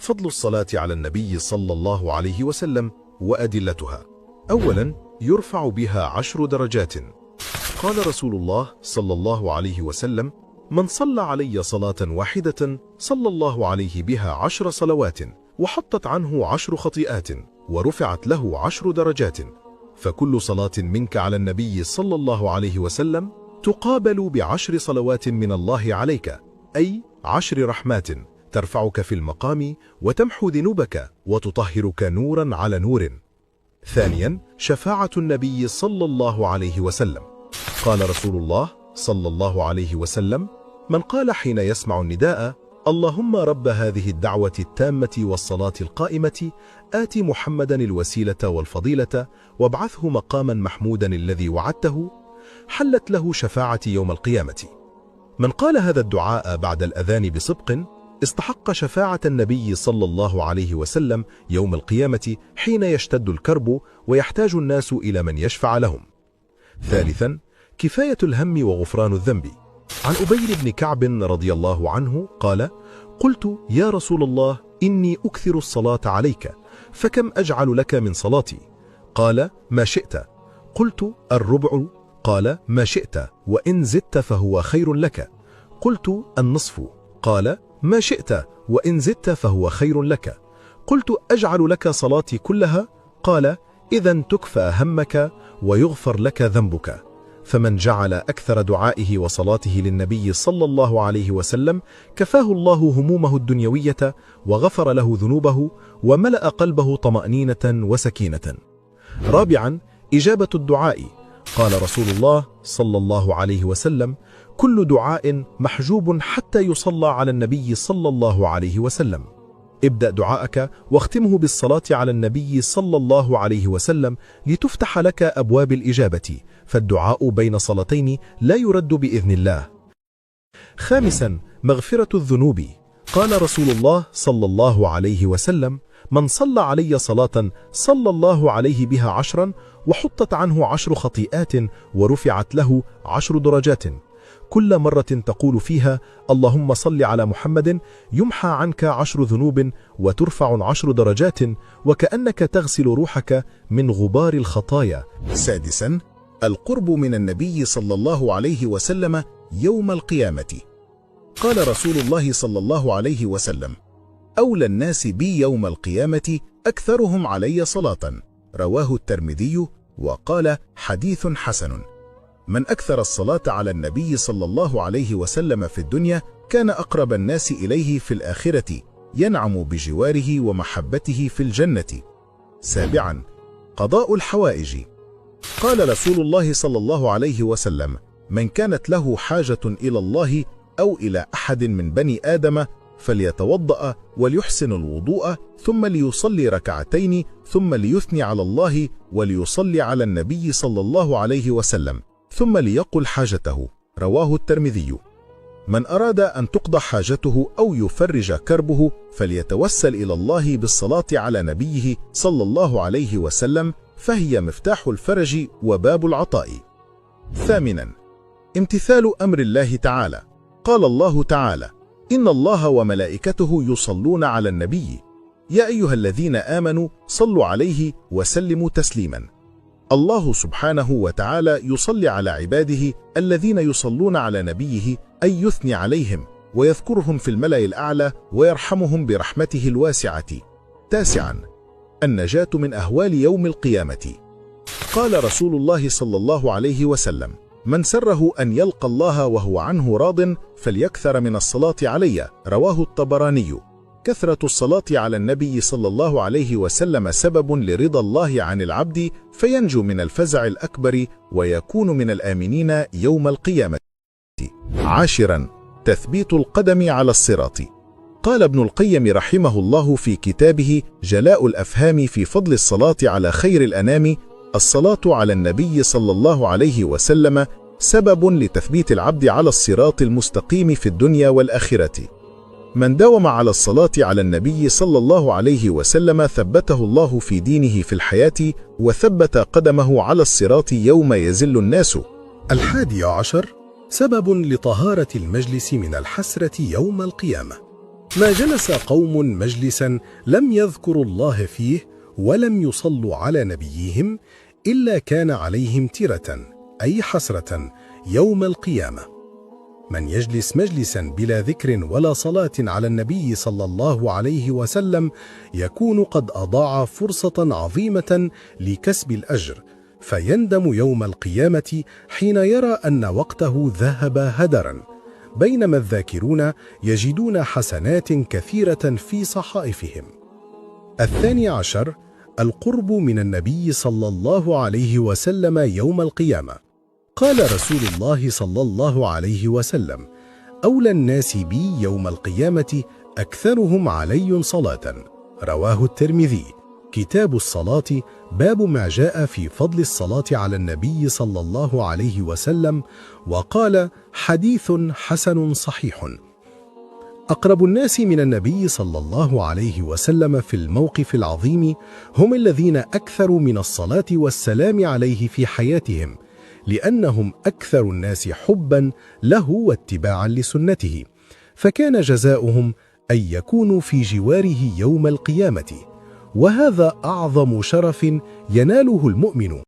فضل الصلاة على النبي صلى الله عليه وسلم وأدلتها. أولا، يرفع بها 10 درجات. قال رسول الله صلى الله عليه وسلم: من صلى علي صلاة واحدة صلى الله عليه بها 10 صلوات، وحطت عنه 10 خطيئات، ورفعت له 10 درجات. فكل صلاة منك على النبي صلى الله عليه وسلم تقابل ب10 صلوات من الله عليك، أي 10 رحمات ترفعك في المقام وتمحو ذنوبك وتطهرك نورا على نور. ثانيا، شفاعة النبي صلى الله عليه وسلم. قال رسول الله صلى الله عليه وسلم: من قال حين يسمع النداء: اللهم رب هذه الدعوة التامة والصلاة القائمة، آت محمدا الوسيلة والفضيلة، وابعثه مقاما محمودا الذي وعدته، حلت له شفاعة يوم القيامة. من قال هذا الدعاء بعد الأذان بصدق استحق شفاعة النبي صلى الله عليه وسلم يوم القيامة حين يشتد الكرب ويحتاج الناس إلى من يشفع لهم. ثالثا، كفاية الهم وغفران الذنب. عن أبي بن كعب رضي الله عنه قال: قلت يا رسول الله، إني أكثر الصلاة عليك، فكم أجعل لك من صلاتي؟ قال: ما شئت. قلت: الربع. قال: ما شئت، وإن زدت فهو خير لك. قلت: النصف. قال: ما شئت، وإن زدت فهو خير لك. قلت: أجعل لك صلاتي كلها؟ قال: إذن تكفى همك ويغفر لك ذنبك. فمن جعل أكثر دعائه وصلاته للنبي صلى الله عليه وسلم كفاه الله همومه الدنيوية، وغفر له ذنوبه، وملأ قلبه طمأنينة وسكينة. رابعا، إجابة الدعاء. قال رسول الله صلى الله عليه وسلم: كل دعاء محجوب حتى يصلى على النبي صلى الله عليه وسلم. ابدأ دعاءك واختمه بالصلاة على النبي صلى الله عليه وسلم لتفتح لك أبواب الإجابة، فالدعاء بين صلاتين لا يرد بإذن الله. خامسا، مغفرة الذنوب. قال رسول الله صلى الله عليه وسلم: من صلى علي صلاة صلى الله عليه بها 10، وحطت عنه 10 خطيئات، ورفعت له 10 درجات. كل مرة تقول فيها اللهم صل على محمد يمحى عنك 10 ذنوب وترفع 10 درجات، وكأنك تغسل روحك من غبار الخطايا. سادسا، القرب من النبي صلى الله عليه وسلم يوم القيامة. قال رسول الله صلى الله عليه وسلم: أولى الناس بي يوم القيامة أكثرهم علي صلاة. رواه الترمذي، وقال حديث حسن. من أكثر الصلاة على النبي صلى الله عليه وسلم في الدنيا كان أقرب الناس إليه في الآخرة، ينعم بجواره ومحبته في الجنة. سابعا، قضاء الحوائج. قال رسول الله صلى الله عليه وسلم: من كانت له حاجة إلى الله أو إلى أحد من بني آدم فليتوضأ وليحسن الوضوء، ثم ليصلي ركعتين، ثم ليثني على الله وليصلي على النبي صلى الله عليه وسلم، ثم ليقل حاجته. رواه الترمذي. من أراد أن تقضى حاجته أو يفرج كربه فليتوسل إلى الله بالصلاة على نبيه صلى الله عليه وسلم، فهي مفتاح الفرج وباب العطاء. ثامنا، امتثال أمر الله تعالى. قال الله تعالى: إن الله وملائكته يصلون على النبي، يا أيها الذين آمنوا صلوا عليه وسلموا تسليما. الله سبحانه وتعالى يصلي على عباده الذين يصلون على نبيه، أي يثني عليهم ويذكرهم في الملأ الأعلى ويرحمهم برحمته الواسعة. تاسعا، النجاة من أهوال يوم القيامة. قال رسول الله صلى الله عليه وسلم: من سره أن يلقى الله وهو عنه راض فليكثر من الصلاة علي. رواه الطبراني. كثرة الصلاة على النبي صلى الله عليه وسلم سبب لرضا الله عن العبد، فينجو من الفزع الأكبر ويكون من الآمنين يوم القيامة. عاشرا، تثبيت القدم على الصراط. قال ابن القيم رحمه الله في كتابه جلاء الأفهام في فضل الصلاة على خير الأنام: الصلاة على النبي صلى الله عليه وسلم سبب لتثبيت العبد على الصراط المستقيم في الدنيا والآخرة. من داوم على الصلاة على النبي صلى الله عليه وسلم ثبته الله في دينه في الحياة، وثبت قدمه على الصراط يوم يزل الناس. 11، سبب لطهارة المجلس من الحسرة يوم القيامة. ما جلس قوم مجلسا لم يذكروا الله فيه ولم يصلوا على نبيهم إلا كان عليهم ترة، أي حسرة، يوم القيامة. من يجلس مجلسا بلا ذكر ولا صلاة على النبي صلى الله عليه وسلم يكون قد أضاع فرصة عظيمة لكسب الأجر، فيندم يوم القيامة حين يرى أن وقته ذهب هدرا، بينما الذاكرون يجدون حسنات كثيرة في صحائفهم. 12: القرب من النبي صلى الله عليه وسلم يوم القيامة. قال رسول الله صلى الله عليه وسلم: أولى الناس بي يوم القيامة أكثرهم علي صلاة. رواه الترمذي. كتاب الصلاة، باب ما جاء في فضل الصلاة على النبي صلى الله عليه وسلم، وقال: حديث حسن صحيح. أقرب الناس من النبي صلى الله عليه وسلم في الموقف العظيم هم الذين أكثروا من الصلاة والسلام عليه في حياتهم، لأنهم أكثر الناس حبا له واتباعا لسنته، فكان جزاؤهم أن يكونوا في جواره يوم القيامة، وهذا أعظم شرف يناله المؤمن.